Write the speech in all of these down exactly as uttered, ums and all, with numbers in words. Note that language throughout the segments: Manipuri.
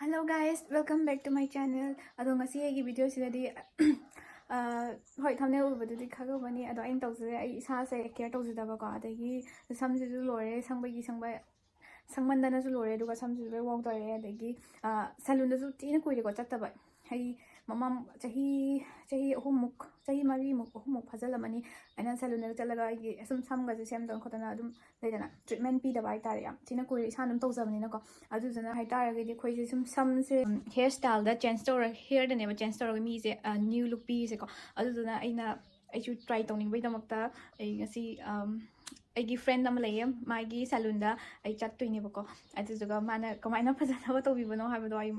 Hello guys, welcome back to my channel. ꯑꯗꯣ ꯉꯁꯤ ꯑꯩꯒꯤ ꯚꯤꯗꯤꯑꯣꯁꯤꯗꯗꯤ, ꯑ, ꯍꯣꯏ, ꯊꯝꯅꯦꯜ ꯎꯕꯗꯨꯗꯤ ꯈꯪꯉꯝꯃꯅꯤ꯫ ꯑꯗꯣ ꯑꯩꯅ ꯇꯧꯖꯔꯦ, ꯑꯩ ꯏꯁꯥꯁꯦ ꯀꯦꯌꯔ ꯇꯧꯖꯗꯕꯀꯣ, ꯑꯗꯒꯤ ꯁꯝꯁꯤꯁꯨ ꯂꯣꯏꯔꯦ, ꯁꯪꯕꯒꯤ ꯁꯪꯕ, ꯁꯪꯃꯟꯗꯅꯁꯨ ꯂꯣꯏꯔꯦ꯫ ꯑꯗꯨꯒ ꯁꯝꯁꯤꯁꯨ ꯂꯣꯏ ꯋꯥꯎꯊꯔꯦ꯫ ꯑꯗꯒꯤ, ꯑ, ꯁꯦꯂꯨꯟꯗꯁꯨ ꯊꯤꯅ ꯀꯨꯏꯔꯦꯀꯣ ꯆꯠꯇꯕ꯫ ꯑꯩ ꯃꯃꯥꯡ ꯆꯍꯤ, ꯆꯍꯤ ꯑꯍꯨꯝꯃꯨꯛ, ꯆꯍꯤ ꯃꯔꯤꯃꯨꯛ, ꯑꯍꯨꯝꯃꯨꯛ ꯐꯥꯖꯤꯜꯂꯝꯃꯅꯤ꯫ ꯑꯩꯅ ꯁꯦꯂꯨꯟꯗ ꯆꯠꯂꯒ ꯑꯩꯒꯤ ꯁꯨꯝ ꯁꯝꯒꯁꯦ ꯁꯦꯝꯗꯅ ꯈꯣꯠꯇꯅ ꯑꯗꯨꯝ ꯂꯩꯗꯅ, ꯇ꯭ꯔꯤꯠꯃꯦꯟ ꯄꯤꯗꯕ ꯍꯥꯏꯇꯥꯔꯦ꯫ ꯌꯥꯝ ꯊꯤꯅ ꯀꯨꯏꯔꯦ, ꯏꯁꯥꯅ ꯑꯗꯨꯝ ꯇꯧꯖꯕꯅꯤꯅꯀꯣ꯫ ꯑꯗꯨꯗꯨꯅ ꯍꯥꯏꯇꯥꯔꯒꯗꯤ ꯑꯩꯈꯣꯏꯁꯦ ꯁꯨꯝ ꯁꯝꯁꯦ, ꯎꯝ, ꯍꯦꯌꯔ ꯁ꯭ꯇꯥꯏꯜꯗ ꯆꯦꯟꯖ ꯇꯧꯔ, ꯍꯦꯌꯔꯗꯅꯦꯕ ꯆꯦꯟꯖ ꯇꯧꯔꯒ ꯃꯤꯁꯦ, ꯑ, ꯅ꯭ꯌꯨ ꯂꯨꯛ ꯄꯤꯔꯤꯁꯦꯀꯣ꯫ ꯑꯗꯨꯗꯨꯅ ꯑꯩꯅ, ꯑꯩꯁꯨ ꯇ꯭ꯔꯥꯏ ꯇꯧꯅꯤꯡꯕꯒꯤꯗꯃꯛꯇ ꯑꯩ ꯉꯁꯤ, ꯑꯝ, ꯑꯩꯒꯤ ꯐ꯭ꯔꯦꯟ ꯑꯃ ꯂꯩꯌꯦ, ꯃꯥꯒꯤ ꯁꯦꯂꯨꯟꯗ ꯑꯩ ꯆꯠꯇꯣꯏꯅꯦꯕꯀꯣ꯫ ꯑꯗꯨꯗꯨꯒ ꯃꯥꯅ ꯀꯃꯥꯏꯅ ꯐꯖꯅꯕ ꯇꯧꯕꯤꯕꯅꯣ ꯍꯥꯏꯕꯗꯣ ꯑꯩ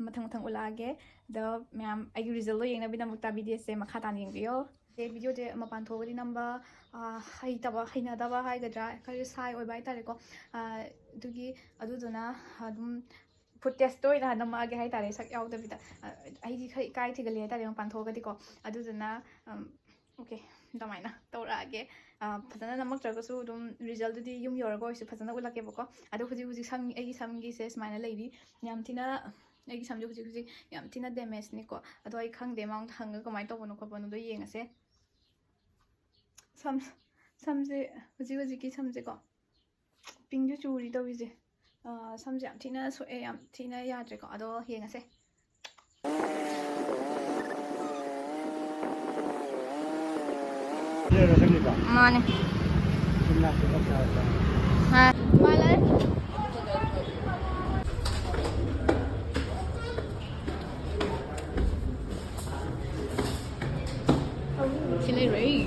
ꯃꯊꯪ ꯃꯊꯪ ꯎꯠꯂꯛꯑꯒꯦ꯫ ꯑꯗꯣ ꯃꯌꯥꯝ ꯑꯩꯒꯤ ꯔꯤꯖꯜꯗꯣ ꯌꯦꯡꯅꯕꯒꯤꯗꯃꯛꯇ ꯚꯤꯗꯤꯑꯣꯁꯦ ꯃꯈꯥ ꯇꯥꯅ ꯌꯦꯡꯕꯤꯌꯣ꯫ ꯑꯦ, ꯚꯤꯗꯤꯑꯣꯁꯦ ꯃꯄꯥꯟ ꯊꯣꯛꯑꯒꯗꯤ ꯅꯝꯕ, ꯑ, ꯍꯩꯇꯕ, ꯍꯩꯅꯗꯕ ꯍꯥꯏꯒꯗ꯭ꯔꯥ, ꯈꯔ ꯁꯥꯏ ꯑꯣꯏꯕ ꯍꯥꯏꯇꯥꯔꯦꯀꯣ꯫ ꯑ, ꯑꯗꯨꯒꯤ, ꯑꯗꯨꯗꯨꯅ ꯑꯗꯨꯝ ꯐꯨꯇꯦꯖꯇ ꯑꯣꯏꯅ ꯅꯝꯃꯛꯑꯒꯦ ꯍꯥꯏꯇꯥꯔꯦ, ꯁꯛ ꯌꯥꯎꯗꯕꯤꯗ꯫ ꯑ, ꯑꯩꯗꯤ ꯈꯔ ꯏꯀꯥꯏ ꯊꯤꯒꯜꯂꯤ ꯍꯥꯏꯇꯥꯔꯦ ꯃꯄꯥꯟ ꯊꯣꯛꯑꯒꯗꯤꯀꯣ꯫ ꯑꯗꯨꯗꯨꯅ, ꯎꯝ, ꯑꯣꯀꯦ, ꯑꯗꯨꯃꯥꯏꯅ ꯇꯧꯔꯛꯑꯒꯦ꯫ ꯑ, ꯐꯖꯅ ꯅꯝꯃꯛꯇ꯭ꯔꯒꯁꯨ ꯑꯗꯨꯝ ꯔꯤꯖꯜꯗꯨꯗꯤ ꯌꯨꯝ ꯌꯧꯔꯒ ꯑꯣꯏꯔꯁꯨ ꯐꯖꯅ ꯎꯠꯂꯛꯀꯦꯕꯀꯣ꯫ ꯑꯗꯣ ꯍꯧꯖꯤꯛ ꯍꯧꯖꯤꯛ ꯁꯝ, ꯑꯩꯒꯤ ꯁꯝꯒꯤꯁꯦ ꯁꯨꯃꯥꯏꯅ ꯂꯩꯔꯤ꯫ ꯌꯥꯝ ꯊꯤꯅ, ꯑꯩꯒꯤ ꯁꯝꯁꯦ ꯍꯧꯖꯤꯛ ꯍꯧꯖꯤꯛ ꯌꯥꯝ ꯊꯤꯅ ꯗꯦꯃꯦꯖꯅꯤꯀꯣ꯫ ꯑꯗꯣ ꯑꯩ ꯈꯪꯗꯦ ꯃꯉꯣꯟꯗ ꯍꯪꯉꯒ ꯀꯃꯥꯏꯅ ꯇꯧꯕꯅꯣ ꯈꯣꯠꯄꯅꯣꯗꯣ ꯌꯦꯡꯉꯁꯦ꯫ ꯁꯝ, ꯁꯝꯁꯦ, ꯍꯧꯖꯤꯛ ꯍꯧꯖꯤꯛꯀꯤ ꯁꯝꯁꯦꯀꯣ, ꯄꯤꯡꯁꯨ ꯆꯨꯔꯤ ꯇꯧꯔꯤꯁꯦ꯫ ꯑ, ꯁꯝꯁꯦ ꯌꯥꯝ ꯊꯤꯅ ꯁꯣꯛꯑꯦ, ꯌꯥꯝ ꯊꯤꯅ ꯌꯥꯗ꯭ꯔꯦꯀꯣ꯫ ꯑꯗꯣ ꯌꯦꯡꯉꯁꯦ꯫ ꯃꯥꯅꯦ꯫ ꯍꯥ, ꯃꯥ ꯂꯥꯛꯑꯦ꯫ ꯁꯤ ꯂꯩꯔꯣ ꯑꯩ꯫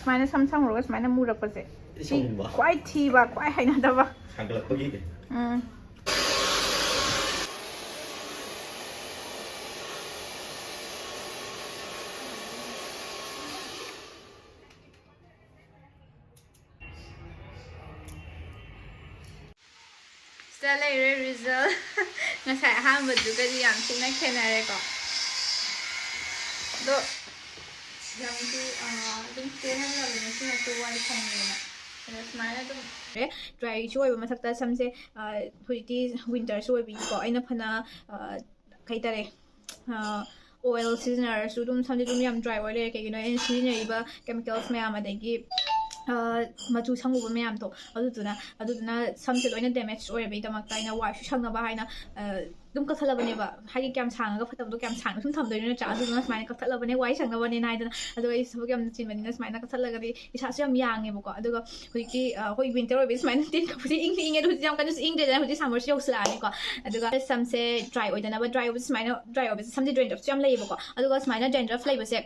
ꯁꯨꯃꯥꯏꯅ ꯁꯝ ꯁꯪꯉꯨꯔꯒ ꯁꯨꯃꯥꯏꯅ ꯃꯨꯔꯛꯄꯁꯦ, ꯁꯤ ꯁꯤ ꯁꯥꯎꯅꯤꯡꯕ꯫ ꯈ꯭ꯋꯥꯏ ꯊꯤꯕ, ꯈ꯭ꯋꯥꯏ ꯍꯩꯅꯗꯕ꯫ ꯁꯥꯡꯒꯠꯂꯛꯄꯒꯤ꯫ ꯎꯝ꯫ ꯁꯤꯗ ꯂꯩꯔꯦ ꯔꯤꯖꯜ꯫ ꯉꯁꯥꯏ ꯑꯍꯥꯟꯕꯗꯨꯒꯗꯤ ꯌꯥꯝ ꯊꯤꯅ ꯈꯦꯠꯅꯔꯦꯀꯣ꯫ ꯑꯗꯣ ꯌꯥꯝꯁꯨ, ꯑꯥ, ꯑꯗꯨꯝ ꯆꯦꯟꯅꯈ꯭ꯔꯕꯅꯦ, ꯁꯤꯅꯁꯨ ꯋꯥꯏ ꯁꯪꯉꯦꯅ꯫ ꯁꯨꯃꯥꯏꯅ ꯑꯗꯨꯝ ꯗ꯭ꯔꯥꯏꯁꯨ ꯑꯣꯏꯕ ꯃꯊꯛꯇ ꯁꯝꯁꯦ, ꯑ, ꯍꯧꯖꯤꯛꯇꯤ ꯋꯤꯟꯇꯔꯁꯨ ꯑꯣꯏꯕꯒꯤꯀꯣ, ꯑꯩꯅ ꯐꯅ, ꯑ, ꯀꯩ ꯍꯥꯏꯇꯥꯔꯦ, ꯑꯣꯏꯜ ꯁꯤꯖꯤꯟꯅꯔꯁꯨ ꯑꯗꯨꯝ ꯁꯝꯁꯦ ꯑꯗꯨꯝ ꯌꯥꯝ ꯗ꯭ꯔꯥꯏ ꯑꯣꯏ ꯂꯩꯔꯦ꯫ ꯀꯩꯒꯤꯅꯣ, ꯑꯩꯅ ꯁꯤꯖꯤꯟꯅꯔꯤꯕ ꯀꯦꯃꯤꯀꯦꯜꯁ ꯃꯌꯥꯝ, ꯑꯗꯒꯤ, ꯑ, ꯃꯆꯨ ꯁꯪꯉꯨꯕ ꯃꯌꯥꯝꯗꯣ, ꯑꯗꯨꯗꯨꯅ, ꯑꯗꯨꯗꯨꯅ ꯁꯝꯁꯦ ꯂꯣꯏꯅ ꯗꯦꯃꯦꯖ ꯑꯣꯏꯔꯕꯩꯗꯃꯛꯇ ꯑꯩꯅ ꯋꯥꯏꯁꯨ ꯁꯪꯅꯕ ꯍꯥꯏꯅ, ꯑ, ꯑꯗꯨꯝ ꯀꯛꯊꯠꯂꯕꯅꯦꯕ꯫ ꯍꯥꯏꯗꯤ ꯀꯌꯥꯝ ꯁꯥꯡꯉꯒ ꯐꯠꯇꯕꯗꯣ ꯀꯌꯥꯝ ꯁꯥꯡꯅ ꯁꯨꯝ ꯊꯝꯗꯣꯏꯅꯣ ꯅꯠꯇ꯭ꯔꯥ? ꯑꯗꯨꯗꯨꯅ ꯁꯨꯃꯥꯏꯅ ꯀꯛꯊꯠꯂꯕꯅꯦ, ꯋꯥꯏ ꯁꯪꯅꯕꯅꯦꯅ ꯍꯥꯏꯗꯅ꯫ ꯑꯗꯣ ꯑꯩ ꯊꯕꯛ ꯌꯥꯝꯅ ꯆꯤꯟꯕꯅꯤꯅ ꯁꯨꯃꯥꯏꯅ ꯀꯛꯊꯠꯂꯒꯗꯤ ꯏꯁꯥꯁꯨ ꯌꯥꯝ ꯌꯥꯡꯉꯦꯕꯀꯣ꯫ ꯑꯗꯨꯒ ꯍꯧꯖꯤꯛꯇꯤ, ꯑ, ꯑꯩꯈꯣꯏ ꯋꯤꯟꯇꯔ ꯑꯣꯏꯕꯒꯤ ꯁꯨꯃꯥꯏꯅ ꯇꯦꯟ ꯀꯛꯄꯁꯦ ꯏꯪꯗꯤ ꯏꯪꯉꯦ, ꯑꯗꯣ ꯍꯧꯖꯤꯛꯇꯤ ꯌꯥꯝ ꯀꯟꯅꯁꯨ ꯏꯪꯗ꯭ꯔꯦꯗꯅ, ꯍꯧꯖꯤꯛ ꯁꯝꯃꯔꯁꯨ ꯌꯧꯁꯤꯜꯂꯛꯑꯅꯤꯀꯣ꯫ ꯑꯗꯨꯒ ꯁꯝꯁꯦ ꯗ꯭ꯔꯥꯏ ꯑꯣꯏꯗꯅꯕ, ꯗ꯭ꯔꯥꯏ ꯑꯣꯏꯕꯁꯦ ꯁꯨꯃꯥꯏꯅ, ꯗ꯭ꯔꯥꯏ ꯑꯣꯏꯕꯁꯦ ꯁꯝꯁꯦ ꯗ꯭ꯔꯦꯟꯗ꯭ꯔꯐꯁꯨ ꯌꯥꯝ ꯂꯩꯌꯦꯕꯀꯣ꯫ ꯑꯗꯨꯒ ꯁꯨꯃꯥꯏꯅ ꯗ꯭ꯔꯦꯟꯗ꯭ꯔꯐ ꯂꯩꯕꯁꯦ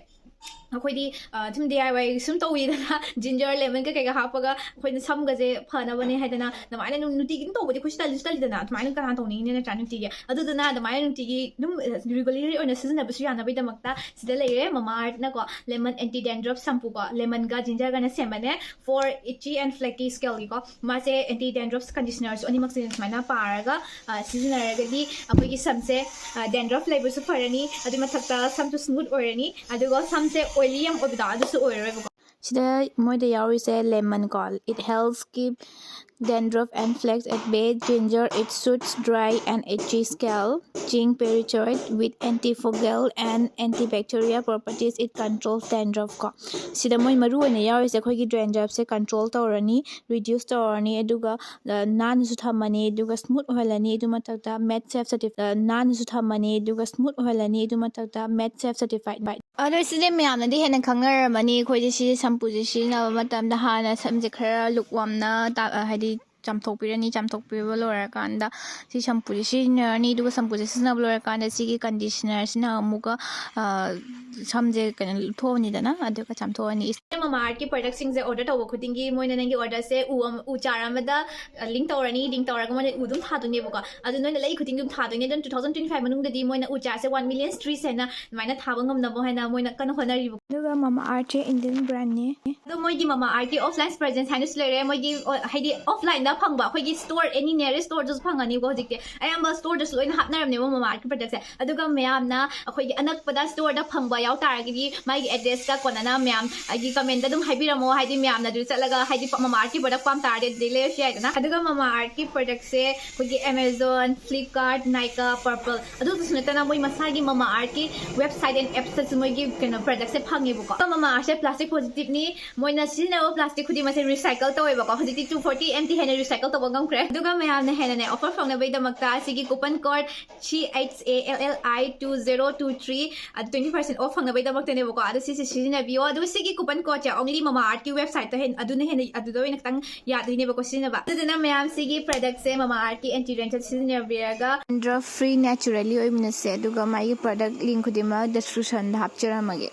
ꯑꯩꯈꯣꯏꯗꯤ, ꯑ, ꯁꯨꯝ ꯗꯤ ꯑꯥꯏ ꯋꯥꯏ ꯁꯨꯝ ꯇꯧꯋꯤꯗꯅ, ꯖꯤꯟꯖꯔ, ꯂꯦꯃꯟ ꯀꯩꯀꯩꯒ ꯍꯥꯞꯄꯒ ꯑꯩꯈꯣꯏꯅ ꯁꯝꯒꯁꯦ ꯐꯅꯕꯅꯦ ꯍꯥꯏꯗꯅ ꯑꯗꯨꯃꯥꯏꯅ ꯑꯗꯨꯝ ꯅꯨꯡꯇꯤꯒꯤ ꯑꯗꯨꯝ ꯇꯧꯕꯗꯤ ꯑꯩꯈꯣꯏꯁꯨ ꯇꯜꯂꯤꯁꯨ ꯇꯜꯂꯤꯗꯅ, ꯑꯗꯨꯃꯥꯏꯅ ꯀꯅꯥ ꯇꯧꯅꯤꯡꯉꯤꯅꯦ ꯅꯠꯇ꯭ꯔꯥ? ꯅꯨꯡꯇꯤꯒꯤ꯫ ꯑꯗꯨꯗꯨꯅ ꯑꯗꯨꯃꯥꯏꯅ ꯅꯨꯡꯇꯤꯒꯤ ꯑꯗꯨꯝ, ꯑ, ꯔꯤꯒꯨꯂꯔꯂꯤ ꯑꯣꯏꯅ ꯁꯤꯖꯤꯟꯅꯕꯁꯨ ꯌꯥꯅꯕꯒꯤꯗꯃꯛꯇ ꯁꯤꯗ ꯂꯩꯔꯦ ꯃꯃꯥ ꯑꯥꯔꯠꯅꯀꯣ, ꯂꯦꯃꯟ ꯑꯦꯟꯇꯤ ꯗꯦꯟꯗ꯭ꯔꯐ ꯁꯝꯄꯨꯀꯣ, ꯂꯦꯃꯟꯒ ꯖꯤꯟꯖꯔꯒꯅ ꯁꯦꯝꯕꯅꯦ꯫ For itchy and flaky scalp ꯀꯣ, ꯃꯥꯁꯦ ꯑꯦꯟꯇꯤ ꯗꯦꯟꯗ꯭ꯔꯐ ꯀꯟꯗꯤꯁꯅꯔꯁꯨ ꯑꯅꯤꯃꯛꯁꯦ ꯁꯨꯃꯥꯏꯅ ꯄꯥꯔꯒ, ꯑ, ꯁꯤꯖꯤꯟꯅꯔꯒꯗꯤ ꯑꯩꯈꯣꯏꯒꯤ ꯁꯝꯁꯦ, ꯑ, ꯗꯦꯟꯗ꯭ꯔꯐ ꯂꯩꯕꯁꯨ ꯐꯔꯅꯤ, ꯑꯗꯨꯒꯤ ꯃꯊꯛꯇ ꯁꯝꯁꯨ ꯁ꯭ꯃꯨꯠ ꯑꯣꯏꯔꯅꯤ, ꯑꯗꯨꯒ ꯁꯝꯁꯦ ꯑꯣꯏꯂꯤ ꯌꯥꯝ ꯑꯣꯏꯕꯗꯣ ꯑꯗꯨꯁꯨ ꯑꯣꯏꯔꯔꯣꯏꯕꯀꯣ꯫ ꯁꯤꯗ ꯃꯣꯏꯗ ꯌꯥꯎꯔꯤꯁꯦ ꯂꯦꯃꯟ ꯀꯣ, it helps keep dandruff and flakes at bay, ginger, it soothes dry and itchy scalp, zinc peroxide with antifungal and antibacterial properties, it controls dandruff ꯀꯣ꯫ ꯁꯤꯗ ꯃꯣꯏ ꯃꯔꯨ ꯑꯣꯏꯅ ꯌꯥꯎꯔꯤꯁꯦ ꯑꯩꯈꯣꯏꯒꯤ ꯗ꯭ꯔꯦꯟꯗ꯭ꯔꯐꯁꯦ ꯀꯟꯇ꯭ꯔꯣꯜ ꯇꯧꯔꯅꯤ, ꯔꯤꯗ꯭ꯌꯨꯁ ꯇꯧꯔꯅꯤ, ꯑꯗꯨꯒ, ꯑ, ꯅꯥꯟꯅꯁꯨ ꯊꯝꯃꯅꯤ, ꯑꯗꯨꯒ ꯁ꯭ꯃꯨꯠ ꯑꯣꯏꯍꯜꯂꯅꯤ, ꯑꯗꯨ ꯃꯊꯛꯇ ꯃꯦꯠ ꯁꯦꯐ ꯁꯔꯇꯤꯐ-, ꯑ, ꯅꯥꯟꯅꯁꯨ ꯊꯝꯃꯅꯤ, ꯑꯗꯨꯒ ꯁ꯭ꯃꯨꯠ ꯑꯣꯏꯍꯜꯂꯅꯤ, ꯑꯗꯨ ꯃꯊꯛꯇ ꯃꯦꯠ ꯁꯦꯐ ꯁꯔꯇꯤꯐꯥꯏꯠ ꯕꯥꯏ꯫ ꯑꯗꯣ ꯁꯤꯗꯤ ꯃꯌꯥꯝꯅꯗꯤ ꯍꯦꯟꯅ ꯈꯪꯅꯔꯝꯃꯅꯤ, ꯑꯩꯈꯣꯏꯗꯤ ꯁꯤ ꯁꯝꯄꯨꯁꯦ ꯁꯤꯖꯤꯟꯅꯕ ꯃꯇꯝꯗ ꯍꯥꯟꯅ ꯁꯝꯁꯦ ꯈꯔ ꯂꯨꯛ ꯋꯥꯝꯅ ꯇꯥ-, ꯍꯥꯏꯗꯤ ꯆꯥꯝꯊꯣꯛꯄꯤꯔꯅꯤ, ꯆꯥꯝꯊꯣꯛꯄꯤꯔꯕ ꯂꯣꯏꯔꯀꯥꯟꯗ ꯁꯤ ꯁꯝꯄꯨꯁꯦ ꯁꯤꯖꯤꯟꯅꯔꯅꯤ, ꯑꯗꯨꯒ ꯁꯝꯄꯨꯁꯦ ꯁꯤꯖꯤꯟꯅꯕ ꯂꯣꯏꯔꯀꯥꯟꯗ ꯁꯤꯒꯤ ꯀꯟꯗꯤꯁꯅꯔꯁꯤꯅ ꯑꯃꯨꯛꯀ, ꯑ, ꯁꯝꯁꯦ ꯀꯩꯅꯣ ꯊꯣꯛꯑꯅꯤꯗꯅ, ꯑꯗꯨꯒ ꯆꯥꯝꯊꯣꯛꯑꯅꯤ꯫ ꯃꯃꯥ ꯑꯥꯔꯠꯀꯤ ꯄ꯭ꯔꯗꯛꯁꯤꯡꯁꯦ ꯑꯣꯔꯗꯔ ꯇꯧꯕ ꯈꯨꯗꯤꯡꯒꯤ ꯃꯣꯏꯅ ꯅꯪꯒꯤ ꯑꯣꯔꯗꯔꯁꯦ ꯎ ꯑꯃ, ꯎ ꯆꯥꯔ ꯑꯃꯗ, ꯑ, ꯂꯤꯡ ꯇꯧꯔꯅꯤ, ꯂꯤꯡ ꯇꯧꯔꯒ ꯃꯣꯏꯅ ꯎ ꯑꯗꯨꯝ ꯊꯥꯗꯣꯏꯅꯦꯕꯀꯣ꯫ ꯑꯗꯨ ꯅꯣꯏꯅ ꯂꯩ ꯈꯨꯗꯤꯡꯒꯤ ꯑꯗꯨꯝ ꯊꯥꯗꯣꯏꯅꯦ꯫ ꯑꯗꯨꯝ two thousand twenty five ꯃꯅꯨꯡꯗꯗꯤ ꯃꯣꯏꯅ ꯎ ꯆꯥꯔꯁꯦ one million trees ꯍꯥꯏꯅ ꯑꯗꯨꯃꯥꯏꯅ ꯊꯥꯕ ꯉꯝꯅꯕ ꯍꯥꯏꯅ ꯃꯣꯏꯅ ꯀꯟꯅ ꯍꯣꯠꯅꯔꯤꯕ꯫ ꯑꯗꯨꯒ ꯃꯃꯥ ꯑꯥꯔꯠꯁꯦ ꯏꯟꯗꯤꯌꯟ ꯕ꯭ꯔꯥꯟꯅꯦ꯫ ꯑꯗꯣ ꯃꯣꯏꯒꯤ ꯃꯃꯥ ꯑꯥꯔꯠꯀꯤ ꯑꯣꯐꯂꯥꯏꯟ ꯄ꯭ꯔꯖꯦꯟꯁ ꯍꯥꯏꯅꯁꯨ ꯂꯩꯔꯦ꯫ ꯃꯣꯏꯒꯤ, ꯑꯣ, ꯍꯥꯏꯗꯤ ꯑꯣꯐꯂꯥꯏꯟꯗ ꯐꯪꯕ ꯑꯩꯈꯣꯏꯒꯤ store, any nearest storeꯗꯁꯨ ꯐꯪꯉꯅꯤꯀꯣ꯫ ꯍꯧꯖꯤꯛꯇꯤ ꯑꯌꯥꯝꯕ storeꯗꯁꯨ ꯂꯣꯏꯅ ꯍꯥꯞꯅꯔꯝꯅꯦꯕ ꯃꯃꯥ ꯑꯥꯔꯠꯀꯤ productꯁꯦ꯫ ꯑꯗꯨꯒ ꯃꯌꯥꯝꯅ ꯑꯩꯈꯣꯏꯒꯤ ꯑꯅꯛꯄꯗ storeꯗ ꯐꯪꯕ ꯌꯥꯎ ꯇꯥꯔꯒꯗꯤ ꯃꯥꯒꯤ addressꯀ ꯀꯣꯟꯅꯅ ꯃꯌꯥꯝ ꯑꯩꯒꯤ commentꯇ ꯑꯗꯨꯝ ꯍꯥꯏꯕꯤꯔꯝꯃꯣ꯫ ꯍꯥꯏꯗꯤ ꯃꯌꯥꯝꯅ ꯑꯗꯨ ꯆꯠꯂꯒ ꯍꯥꯏꯗꯤ ꯃꯃꯥ ꯑꯥꯔꯠꯀꯤ product ꯄꯥꯝ ꯇꯥꯔꯗꯤ ꯑꯗꯨꯗꯩ ꯂꯩꯔꯁꯨ ꯌꯥꯏꯗꯅ꯫ ꯑꯗꯨꯒ ꯃꯃꯥ ꯑꯥꯔꯠꯀꯤ productꯁꯦ ꯑꯩꯈꯣꯏꯒꯤ Amazon, Flipkart, Nykaa, Purplle, ꯑꯗꯨꯗꯁꯨ ꯅꯠꯇꯅ ꯃꯣꯏ ꯃꯁꯥꯒꯤ ꯃꯃꯥ ꯑꯥꯔꯠꯀꯤ website and appsꯇꯁꯨ ꯃꯣꯏꯒꯤ ꯀꯩꯅꯣ productꯁꯦ ꯐꯪꯉꯦꯕꯀꯣ꯫ ꯃꯃꯥ ꯑꯥꯔꯠꯁꯦ plastic positiveꯅꯤ꯫ ꯃꯣꯏꯅ ꯁꯤꯖꯤꯟꯅꯕ plastic ꯈꯨꯗꯤꯡꯃꯛꯁꯦ recycle ꯇꯧꯋꯦꯕꯀꯣ꯫ ꯍꯧꯖꯤꯛꯇꯤ two forty MT ꯍꯦꯟꯅ recycle ꯇꯧꯕ ꯉꯝꯈ꯭ꯔꯦ꯫ ꯑꯗꯨꯒ ꯃꯌꯥꯝꯅ ꯍꯦꯟꯅꯅꯦ offer ꯐꯪꯅꯕꯒꯤꯗꯃꯛꯇ ꯑꯁꯤꯒꯤ coupon code C H A L L I two zero two three, ꯑꯗꯨ twenty percent off ꯐꯪꯅꯕꯒꯤꯗꯃꯛꯇꯅꯦꯕꯀꯣ꯫ ꯑꯗꯨ ꯁꯤꯁꯦ ꯁꯤꯖꯤꯟꯅꯕꯤꯌꯣ꯫ ꯑꯗꯨꯒ ꯁꯤꯒꯤ coupon codeꯁꯦ only ꯃꯃꯥ ꯑꯥꯔꯠꯀꯤ websiteꯇ ꯍꯦꯟ-, ꯑꯗꯨꯅ ꯍꯦꯟꯅ, ꯑꯗꯨꯗ ꯑꯣꯏꯅ ꯈꯤꯇꯪ ꯌꯥꯗꯣꯏꯅꯦꯕꯀꯣ ꯁꯤꯖꯤꯟꯅꯕ꯫ ꯑꯗꯨꯗꯨꯅ ꯃꯌꯥꯝ ꯁꯤꯒꯤ productꯁꯦ ꯃꯃꯥ ꯑꯥꯔꯠꯀꯤ anti wrinkle ꯁꯤꯖꯤꯟꯅꯕꯤꯔꯒ dandruff free, naturally ꯑꯣꯏꯃꯤꯟꯅꯁꯦ꯫ ꯑꯗꯨꯒ ꯃꯥꯒꯤ product link ꯈꯨꯗꯤꯡꯃꯛ descriptionꯗ ꯍꯥꯞꯆꯔꯝꯃꯒꯦ꯫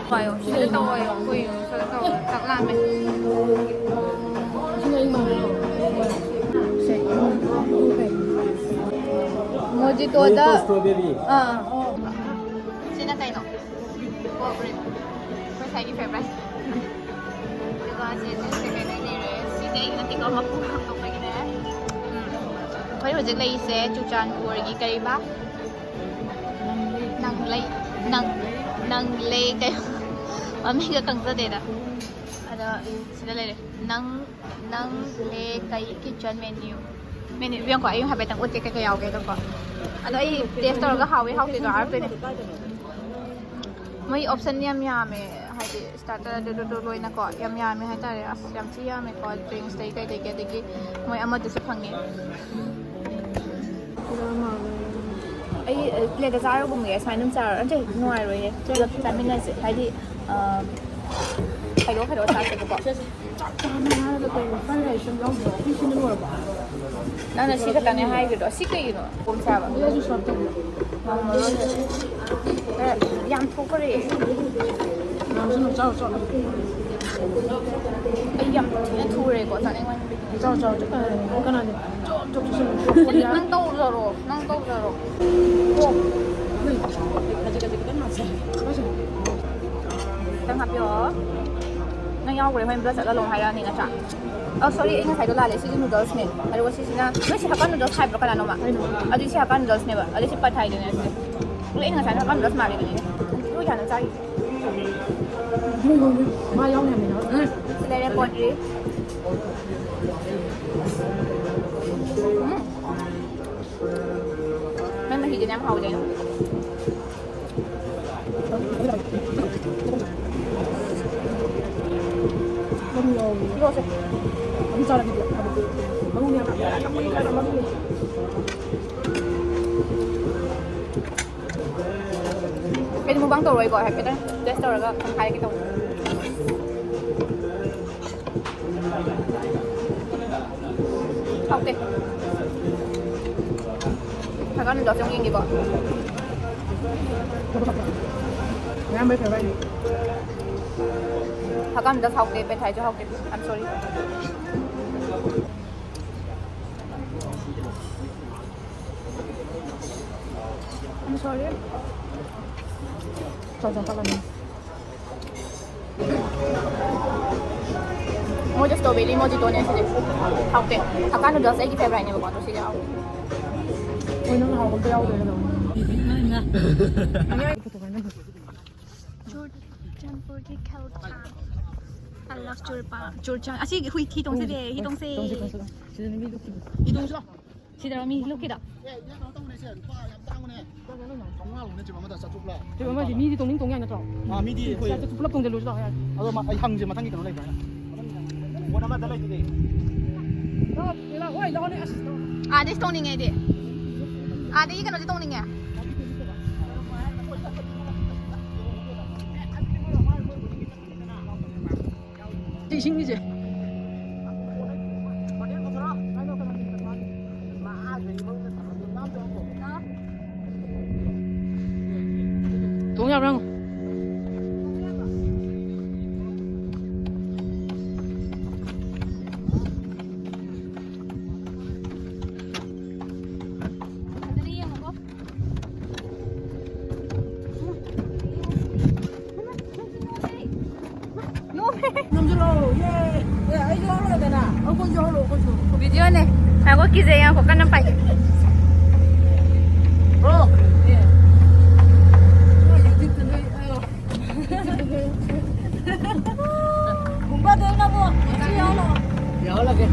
ꯄꯥꯏꯌꯣ, ꯁꯤꯗ ꯇꯧ ꯍꯥꯏꯌꯣ꯫ ꯑꯩꯈꯣꯏ ꯁꯤꯗ ꯇꯧ꯫ ꯆꯥꯛ ꯂꯥꯝꯃꯦ꯫ ꯃꯣꯖꯤꯇꯣꯗ꯫ Mojito strawberry. ꯑꯥ꯫ ꯁꯤꯅ ꯀꯩꯅꯣ? Cold brew꯫ ꯑꯩꯈꯣꯏ ꯁ꯭ꯋꯥꯏꯒꯤ favourite꯫ ꯑꯗꯨꯒ ꯁꯤ juice ꯀꯩꯀꯩ ꯂꯣꯏ ꯂꯩꯔꯦ꯫ ꯁꯤꯁꯦ ꯑꯩꯒꯤ ꯅꯠꯇꯦꯀꯣ, ꯃꯄꯨ ꯍꯥꯞꯇꯣꯛꯄꯒꯤꯅꯦ꯫ ꯎꯝ꯫ ꯑꯩꯈꯣꯏ ꯍꯧꯖꯤꯛ ꯂꯩꯔꯤꯁꯦ ꯆꯨꯔꯆꯥꯟꯄꯨꯔꯒꯤ ꯀꯔꯤꯕ? ꯅꯪ ꯂꯩ-, ꯅꯪ-, ꯅꯪ ꯂꯩ ꯀꯩ-, ꯃꯃꯤꯡꯒ ꯈꯪꯖꯗꯦꯗ꯫ ꯑꯗꯣ ꯁꯤꯗ ꯂꯩꯔꯦ꯫ ꯅꯪ, ꯅꯪ ꯂꯦ ꯀꯩ kitchen menu꯫ Menu ꯌꯦꯡꯉꯨꯀꯣ, ꯑꯩ ꯍꯥꯏꯐꯦꯠꯇꯪ ꯎꯠꯀꯦ ꯀꯩ ꯀꯩ ꯌꯥꯎꯒꯦꯗꯣꯀꯣ꯫ ꯑꯗꯣ ꯑꯩ taste ꯇꯧꯔꯒ ꯍꯥꯎꯋꯤ ꯍꯥꯎꯇꯦꯗꯣ ꯍꯥꯏꯔꯛꯇꯣꯏꯅꯦ꯫ ꯃꯣꯏ option ꯌꯥꯝ ꯌꯥꯝꯃꯦ, ꯍꯥꯏꯗꯤ starter ꯑꯗꯨꯗꯨꯗꯨ ꯂꯣꯏꯅꯀꯣ ꯌꯥꯝ ꯌꯥꯝꯃꯦ ꯍꯥꯏꯇꯥꯔꯦ꯫ ꯑꯁ, ꯌꯥꯝ ꯊꯤ ꯌꯥꯝꯃꯦꯀꯣ, drinksꯇꯩ ꯀꯩꯗꯒꯤ, ꯑꯗꯒꯤ ꯃꯣꯏ ꯑꯃꯗꯨꯁꯨ ꯐꯪꯉꯦ꯫ ꯑꯩ, ꯑ, plateꯇ ꯆꯥꯔꯒꯨꯝꯒꯦ, ꯁꯨꯃꯥꯏꯅ ꯑꯗꯨꯝ ꯆꯥꯔꯣ꯫ ꯅꯠꯇꯦ, ꯅꯨꯡꯉꯥꯏꯔꯣꯏꯌꯦ, ꯄꯨꯂꯞ ꯆꯥꯃꯤꯟꯅꯁꯦ꯫ ꯍꯥꯏꯗꯤ, ꯑ, ꯈꯥꯏꯗꯣꯛ ꯈꯥꯏꯗꯣꯛ ꯆꯥꯁꯦꯕꯀꯣ꯫ ꯆꯥꯛ ꯆꯥꯅꯤ ꯍꯥꯏꯔꯒ ꯀꯩꯅꯣ, fried rice ꯑꯃ ꯌꯥꯎꯗ꯭ꯔꯣ? ꯑꯩ ꯁꯤꯅ ꯂꯣꯏꯔꯕꯣ? ꯅꯪꯅ ꯁꯤ ꯈꯛꯇꯅꯦ ꯍꯥꯏꯈ꯭ꯔꯤꯗꯣ꯫ ꯁꯤ ꯀꯩꯒꯤꯅꯣ? ꯀꯣꯝ ꯆꯥꯕ꯫ ꯑꯗꯨ ꯑꯩꯁꯨ serve ꯇꯧꯕꯤꯔꯣ꯫ ꯈꯔ ꯌꯥꯝ ꯊꯣꯛꯈ꯭ꯔꯦ꯫ ꯅꯪꯁꯨ ꯑꯗꯨꯝ ꯆꯥꯔꯣ, ꯆꯥꯔꯣ꯫ ꯑꯩ ꯌꯥꯝ ꯊꯤꯅ ꯊꯨꯔꯦꯀꯣ, ꯆꯥꯅꯤꯡꯃꯟꯕꯒꯤ꯫ ꯆꯥꯔꯣ, ꯆꯥꯔꯣ, ꯆꯥꯔꯣ꯫ ꯑ, ꯀꯅꯥꯅꯣ? ꯆꯣꯞ, ꯆꯣꯞ ꯆꯥꯁꯤꯜꯂꯣ꯫ ꯅꯪ ꯇꯧꯖꯔꯣ, ꯅꯪ ꯇꯧꯖꯔꯣ꯫ ꯀꯣ꯫ ꯍꯣꯏ꯫ ꯈꯖꯤꯛ ꯈꯖꯤꯛ ꯈꯤꯇꯪ ꯉꯥꯛꯁꯦ꯫ ꯆꯥꯁꯤꯜꯂꯣ꯫ ꯌꯥꯎꯈ꯭ꯔꯦ, ꯍꯣꯔꯦꯟ blood ꯆꯠꯂ ꯂꯧ ꯍꯥꯏꯔꯛꯑꯅꯤ ꯅꯠꯇ꯭ꯔꯥ? ꯑꯣ, sorry, ꯑꯩ ꯉꯁꯥꯏꯗꯣ ꯂꯥꯜꯂꯦ꯫ ꯁꯤꯗꯤ noodles ꯅꯦ, ꯑꯗꯨꯒ ꯁꯤꯁꯤꯅ, ꯅꯣꯏ ꯁꯤ Hakka noodles ꯍꯥꯏꯕ꯭ꯔꯣ ꯀꯅꯥꯅꯣꯃ? ꯑꯗꯨ ꯁꯤ Hakka noodles ꯅꯦꯕ, ꯑꯗꯨ ꯁꯤ pad thai ꯗꯨꯅꯦ ꯁꯤꯗꯤ꯫ ꯑꯗꯣ ꯑꯩ ꯉꯁꯥꯏ Hakka noodles ꯃꯥꯜꯂꯤꯕꯅꯤꯅꯦ꯫ ꯂꯣꯏ ꯌꯥꯅ ꯆꯥꯔꯤ꯫ ꯃꯥ ꯌꯥꯎꯅꯤ ꯍꯥꯏꯕꯅꯤꯅ꯫ ꯎꯝ꯫ ꯁꯤ ꯂꯩꯔꯦ ꯄꯣꯠꯇ꯭ꯔꯤ꯫ ꯎꯝ꯫ ꯃꯩ ꯃꯍꯤꯗꯨꯅ ꯌꯥꯝ ꯍꯥꯎꯖꯩ꯫ ꯃꯔꯨ ꯌꯥꯎꯕꯅꯦ꯫ ꯄꯤꯔꯛꯑꯣꯁꯦ꯫ ꯑꯗꯨꯝ ꯆꯥꯔꯒꯦ꯫ ꯃꯔꯨꯅꯦ ꯍꯥꯏꯕ꯫ ꯃꯔꯨꯅꯦ꯫ ꯑꯩꯗꯤ mukbang ꯇꯧꯔꯣꯏꯀꯣ, ꯍꯥꯏꯐꯦꯠꯇꯪ taste ꯇꯧꯔꯒ ꯍꯥꯏꯔꯒꯦ ꯇꯧꯕꯅꯦ꯫ ꯍꯥꯎꯇꯦ꯫ Hakka noodles ꯑꯃꯨꯛ ꯌꯦꯡꯒꯦꯀꯣ꯫ ꯃꯌꯥꯝ ꯂꯩꯈ꯭ꯔꯦ ꯚꯥꯏ꯫ Hakka noodles ꯍꯥꯎꯇꯦ, pad thai ꯁꯨ ꯍꯥꯎꯇꯦ꯫ I'm sorry. I'm sorry. ꯆꯥꯎ ꯆꯥꯎ ꯀꯛꯂꯅꯤ꯫ ꯃꯣꯏꯗꯣ strawberry mojito ꯅꯦ ꯁꯤꯗꯤ꯫ ꯍꯥꯎꯇꯦ꯫ Hakka noodles ꯑꯩꯒꯤ favourite ꯅꯦꯕꯀꯣ, ꯑꯗꯣ ꯁꯤꯗꯤ ꯍꯥꯎꯇꯦ꯫ ꯍꯣꯏ, ꯅꯪꯅ ꯍꯥꯎꯕ ꯑꯝꯇ ꯌꯥꯎꯗ꯭ꯔꯦ ꯀꯩꯗꯧꯕ? ꯆꯨꯔꯆꯥꯟꯄꯨꯔꯒꯤ ꯈꯦꯜꯆꯥ꯫ I love ꯆꯨꯔꯄꯥ-, ꯆꯨꯔꯆꯥꯟ-, ꯑꯁꯤ ꯍꯨꯏ ꯊꯤ ꯇꯣꯡꯁꯤꯗꯦ, ꯍꯤ ꯇꯣꯡꯁꯦ꯫ ꯇꯣꯡꯁꯤ, ꯇꯣꯡꯁꯤ, ꯇꯣꯡꯁꯤ꯫ ꯁꯤꯗ ꯅꯨꯃꯤ ꯂꯨꯞꯈꯤꯕ꯫ ꯍꯤ ꯇꯣꯡꯁꯤ ꯂꯥꯎ꯫ ꯁꯤꯗꯔꯣ ꯃꯤ ꯂꯨꯞꯈꯤꯗ? ꯑꯦ, ꯏꯕꯦꯝꯃ, ꯀꯩꯅꯣ ꯇꯧꯕꯅꯦ, ꯁꯦ, ꯂꯨꯄꯥ ꯌꯥꯝ ꯇꯥꯡꯕꯅꯦ꯫ ꯆꯥꯝꯃꯉꯥ ꯂꯧꯅꯦ, ꯇ꯭ꯔꯤꯞ ꯑꯃꯗ ꯆꯥꯇ꯭ꯔꯨꯛ ꯂ꯫ ꯇ꯭ꯔꯤꯞ ꯑꯃꯗꯤ ꯃꯤꯗꯤ ꯇꯣꯡꯅꯤꯡ ꯇꯣꯡ ꯌꯥꯏ ꯅꯠꯇ꯭ꯔꯣ? ꯑꯥ, ꯃꯤꯗꯤ ꯑꯩꯈꯣꯏ ꯆꯥꯇ꯭ꯔꯨꯛ ꯄꯨꯂꯞ ꯇꯣꯡꯁꯤꯜꯂꯨꯁꯤ ꯂꯥꯛꯑꯣ, ꯌꯥꯔꯦ꯫ ꯑꯗꯣ ꯃꯥ, ꯑꯩ ꯍꯪꯁꯦ, ꯃꯊꯪꯒꯤ ꯀꯩꯅꯣ ꯂꯩꯕ꯭ꯔꯥ ꯍꯥꯏꯅ꯫ ꯃꯣꯠ ꯑꯃꯗ ꯂꯩꯗꯨꯗꯤ꯫ ꯂꯥꯛꯑꯣ, ꯂꯥꯛꯑꯣ, ꯂꯥꯛꯑꯣꯅꯦ, ꯑꯁ꯫ ꯑꯥꯗꯩꯁꯨ ꯇꯣꯡꯅꯤꯡꯉꯦ ꯑꯩꯗꯤ꯫ ꯑꯥꯗꯒꯤ ꯀꯩꯅꯣꯗꯤ ꯇꯣꯡꯅꯤꯡꯉꯦ꯫ ꯏꯁꯤꯡꯒꯤꯁꯦ꯫ ꯇꯣꯡ ꯌꯥꯕ꯭ꯔꯥ ꯍꯪꯉꯨ꯫ ꯐꯖꯅ ꯌꯦꯡꯉꯨꯀꯣ꯫ ꯅꯣꯝꯃꯦ꯫ ꯑꯩꯈꯣꯏꯁꯨ ꯍꯧꯔꯛꯑꯣ, ꯑꯩꯈꯣꯏꯁꯨ꯫ ꯚꯤꯗꯤꯑꯣꯅꯦ꯫ ꯉꯥꯏꯈꯣ, ꯀꯤꯖꯩ, ꯉꯥꯏꯈꯣ, ꯀꯟꯅ ꯄꯥꯏꯒꯦ꯫ Bro. ꯌꯥꯎꯍꯜꯂꯒꯦ꯫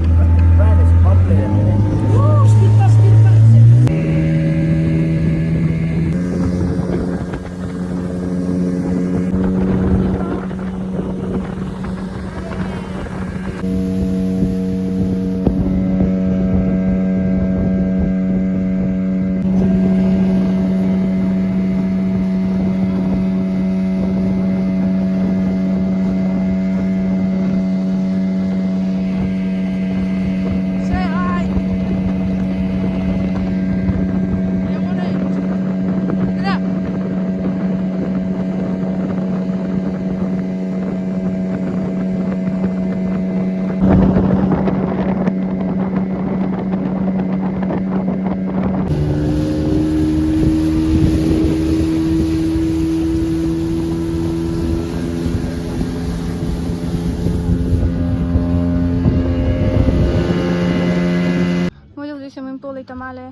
ꯃꯣꯏꯗꯣ ꯍꯧꯖꯤꯛ swimming pool ꯂꯩꯇ ꯃꯥꯜꯂꯦ꯫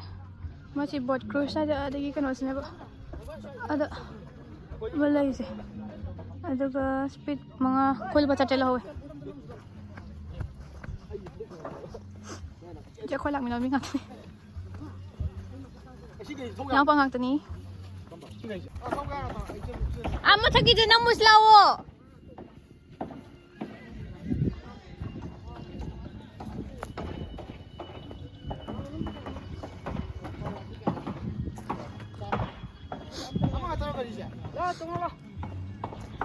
ꯃꯁꯤ boat cruise ꯍꯥꯏꯗꯤ ꯑꯗꯒꯤ ꯀꯩꯅꯣꯁꯤꯅꯦꯕ꯫ ꯑꯗ ꯑꯃ ꯂꯩꯔꯤꯁꯦ꯫ ꯑꯗꯨꯒ speed ꯃꯉꯥ, ꯑꯩꯈꯣꯏ ꯂꯨꯄꯥ ꯆꯥꯇ꯭ꯔꯦꯠ ꯂꯧꯍꯧꯋꯦ꯫ ꯁꯤ ꯑꯩꯈꯣꯏ ꯂꯥꯛꯃꯤꯟꯅꯕ ꯃꯤ ꯉꯥꯛꯇꯅꯤ꯫ ꯏꯅꯥꯎꯄꯥ ꯉꯥꯛꯇꯅꯤ꯫ ꯑꯥ, ꯃꯊꯛꯀꯤꯁꯦ ꯅꯪ ꯃꯨꯁ ꯂꯥꯛꯑꯣ꯫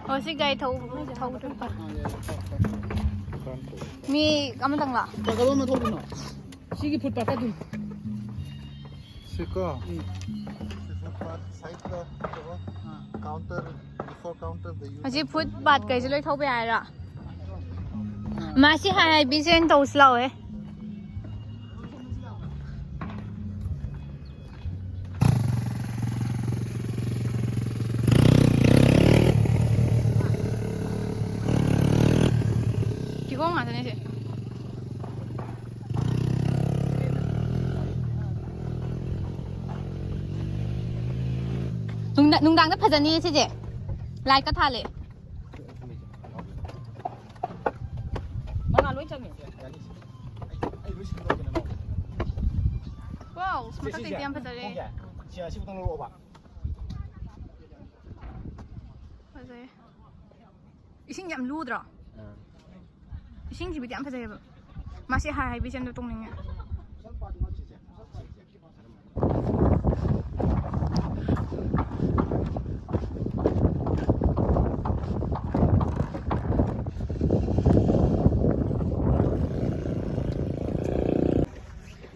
ꯑꯣ, ꯁꯤ ꯒꯥꯔꯤ ꯊꯧ-, ꯊꯧꯗꯣꯏ꯫ ꯃꯤ ꯑꯃꯇꯪ ꯂꯥꯛ꯫ ꯀꯔꯝꯕ ꯊꯧꯗꯣꯏꯅꯣ? ꯁꯤꯒꯤ ꯐꯨꯠ ꯄꯥꯠꯇ ꯑꯗꯨꯝ꯫ ꯁꯤꯀꯣ? ꯎꯝ꯫ ꯁꯤ ꯐꯨꯠ ꯄꯥꯠ ꯁꯥꯏꯗꯇ ꯀꯣ? ꯑꯥ꯫ Counter, before counter the ꯌꯨ ꯑꯁꯤ ꯐꯨꯠ ꯄꯥꯠ ꯀꯩꯁꯦ ꯂꯣꯏ ꯊꯧꯕ ꯌꯥꯏꯔꯣ? ꯑꯥ꯫ ꯃꯥꯁꯤ ꯍꯥꯏ ꯍꯥꯏ ꯕꯤꯖꯦꯟ ꯇꯧꯁꯤ ꯂꯥꯛꯑꯣꯍꯦ꯫ ꯀꯤꯍꯣꯝ ꯉꯥꯛꯇꯅꯦ ꯁꯤ꯫ ꯅꯨꯡꯗꯥ- ꯅꯨꯡꯗꯥꯡꯗ ꯐꯖꯅꯤꯌꯦ ꯁꯤꯁꯦ꯫ ꯂꯥꯏꯠꯀ ꯊꯥꯜꯂꯦ꯫ ꯃꯉꯥ ꯂꯣꯏ ꯆꯪꯉꯦ꯫ ꯋꯥꯎ, ꯃꯊꯛꯇꯩꯗꯤ ꯌꯥꯝ ꯐꯖꯔꯦ꯫ ꯁꯤ ꯑꯁꯤ ꯈꯛꯇꯪ ꯂꯧꯔꯛꯑꯣꯕ꯫ ꯐꯖꯩ꯫ ꯏꯁꯤꯡ ꯌꯥꯝ ꯂꯨꯗ꯭ꯔꯣ? ꯏꯁꯤꯡꯁꯤꯕꯨꯗꯤ ꯌꯥꯝ ꯐꯖꯩꯌꯦꯕ꯫ ꯃꯥꯁꯤ ꯍꯥꯏ ꯍꯥꯏꯕꯤ ꯆꯦꯟꯗ ꯇꯣꯡꯅꯤꯡꯉꯦ꯫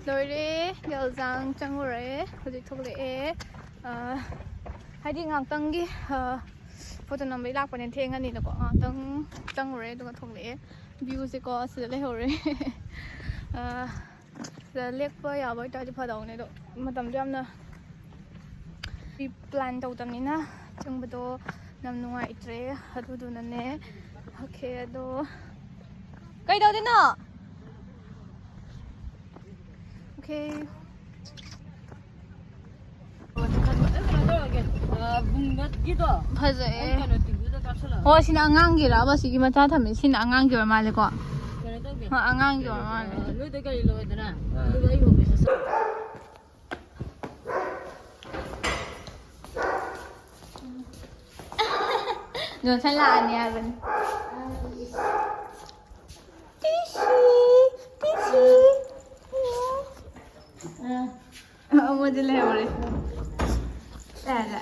ꯂꯣꯏꯔꯦ, ꯒꯦꯜꯖꯥꯡ ꯆꯪꯉꯨꯔꯦ, ꯍꯧꯖꯤꯛ ꯊꯣꯛꯂꯛꯑꯦ꯫ ꯑ, ꯍꯥꯏꯗꯤ ꯉꯥꯛꯇꯪꯒꯤ, ꯑ, ꯐꯣꯇꯣ ꯅꯝꯕꯩ ꯂꯥꯛꯄꯅꯦ, ꯊꯦꯡꯉꯅꯤꯅꯀꯣ ꯉꯥꯛꯇꯪ ꯆꯪꯉꯨꯔꯦ, ꯑꯗꯨꯒ ꯊꯣꯛꯂꯛꯑꯦ꯫ ꯚ꯭ꯌꯨꯁꯦꯀꯣ ꯁꯤꯗ ꯂꯩꯍꯧꯔꯦ꯫ ꯑ, ꯁꯤꯗ ꯂꯦꯛꯄ ꯌꯥꯕ ꯑꯣꯏꯇꯥꯔꯗꯤ ꯐꯗꯧꯅꯦ, ꯑꯗꯣ ꯃꯇꯝꯗꯣ ꯌꯥꯝꯅ ꯄ꯭ꯔꯤ ꯄ꯭ꯂꯥꯟ ꯇꯧꯗꯕꯅꯤꯅ ꯆꯪꯕꯗꯣ ꯌꯥꯝ ꯅꯨꯡꯉꯥꯏꯇ꯭ꯔꯦ꯫ ꯑꯗꯨꯗꯨꯅꯅꯦ꯫ ꯑꯣꯀꯦ, ꯑꯗꯣ ꯀꯩꯗꯧꯗꯣꯏꯅꯣ? ꯑꯣꯀꯦ꯫ ꯐꯖꯩꯌꯦ꯫ ꯑꯣ, ꯁꯤꯅ ꯑꯉꯥꯡꯒꯤꯔꯕ? ꯁꯤꯒꯤ ꯃꯆꯥ ꯊꯝꯃꯤ, ꯁꯤꯅ ꯑꯉꯥꯡꯒꯤ ꯑꯣꯏꯔ ꯃꯥꯜꯂꯦꯀꯣ꯫ ꯍꯣꯏ, ꯑꯉꯥꯡꯒꯤ ꯑꯣꯏꯔ ꯃꯥꯜꯂꯦ꯫ ꯖꯣꯟꯁꯟ ꯂꯥꯛꯑꯅꯤ ꯍꯥꯏꯕꯅꯤ꯫ ꯇꯤꯁꯤ, ꯇꯤꯁꯤ꯫ ꯑꯃꯗꯤ ꯂꯩꯍꯧꯔꯦ꯫ ꯀꯥꯏꯗ?